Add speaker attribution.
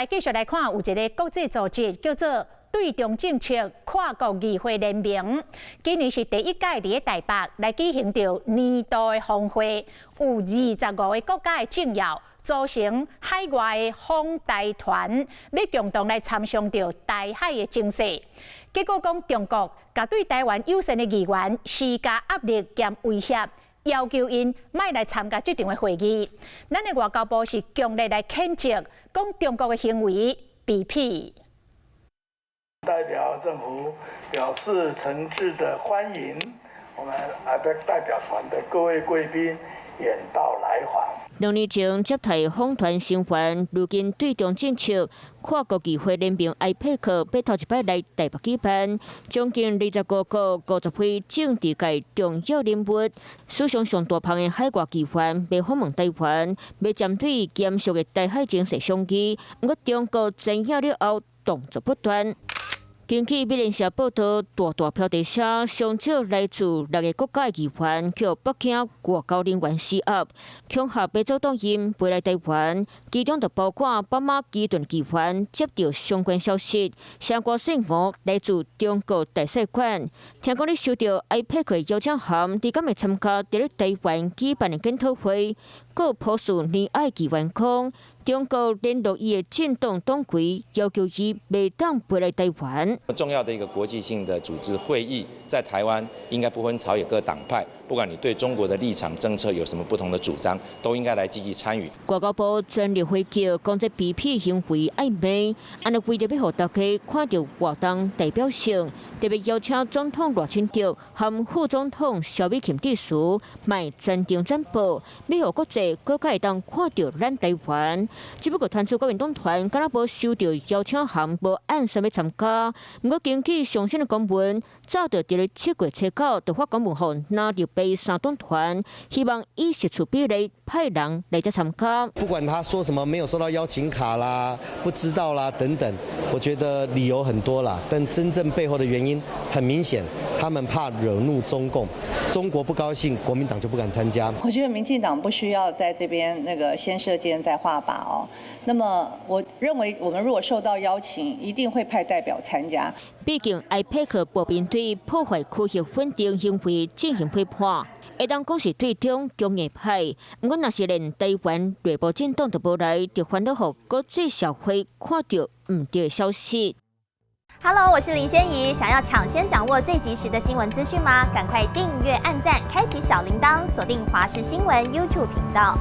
Speaker 1: 來繼續來看，有一个國際組織叫做對中政策跨國議會聯盟，今年是第一屆佇咧台北來舉行著年度的峰會，有25個國家的政要組成海外的訪台團，欲共同來參詳著台海的情勢。結果講中國共對台灣友善的議員施加壓力兼威脅，要求𪜶莫來參加這場的會議。咱的外交部是強烈來譴責，講中國的行為卑鄙。
Speaker 2: 代表政府表示誠摯的歡迎我們 APEC 代表團的各位貴賓遠道來訪。
Speaker 3: 2年前接替訪團成員，如今對中政策跨國議會聯盟 APEC 欲頭一擺來台北舉辦，將近25國50位政治界重要人物，史上上大芳的海外議員欲訪問台灣，欲針對嚴肅的台海情勢商議。毋過中國知影了後，動作不斷。根據美聯社報道，大大標題寫上少來自六个國家的議員，予北京外交人員施壓，恐嚇欲阻擋𪜶飛來台灣。其中就包括北馬其頓議員接到相關消息，聲歌姓吳來自中國大使館，聽講你收到 APEC 邀請函，你敢會參加佇咧台灣舉辦的檢討會？閣朴樹年愛議員講，中國聯絡伊的政黨黨魁，要求伊袂當飛來台灣。
Speaker 4: 重要的一個國際性的組織會議，在台灣應該不分朝野各黨派，不管你對中國的立場政策有什麼不同的主張，都應該來積極參與。
Speaker 3: 外交部全力回擊，講這卑鄙行為愛罵，按呢為著欲予大家看著活動代表性，特別邀請總統賴清德和副總統蕭美琴致辭，莫全程轉播，欲予國際閣較會當看著咱台灣。只不過傳出國民黨團敢若無收著邀請函，無按啥欲參加。毋過根據上新的公文，早就佇咧7月初9就發公文予藍綠白三黨團，希望以實數比例派人來遮參加。
Speaker 5: 不管他說什麼沒有收到邀請卡啦、不知道啦等等，我覺得理由很多啦，但真正背後的原因很明顯，他們怕惹怒中共，中國不高興，國民黨就不敢參加。
Speaker 6: 我覺得民進黨不需要在這邊那個先射箭再畫靶哦。那麼我認為，我們如果受到邀請，一定會派代表參加。
Speaker 3: 畢竟 APEC 步兵對破壞區域穩定行為進行批判，會當講是對中強硬派。毋過，若是連台灣內部政黨都無來，就反而予國際社會看著毋對的消息。
Speaker 7: Hello，我是林仙怡。想要搶先掌握最及時的新聞資訊嗎？趕快訂閱、按讚、開啟小鈴鐺，鎖定華視新聞 YouTube 頻道。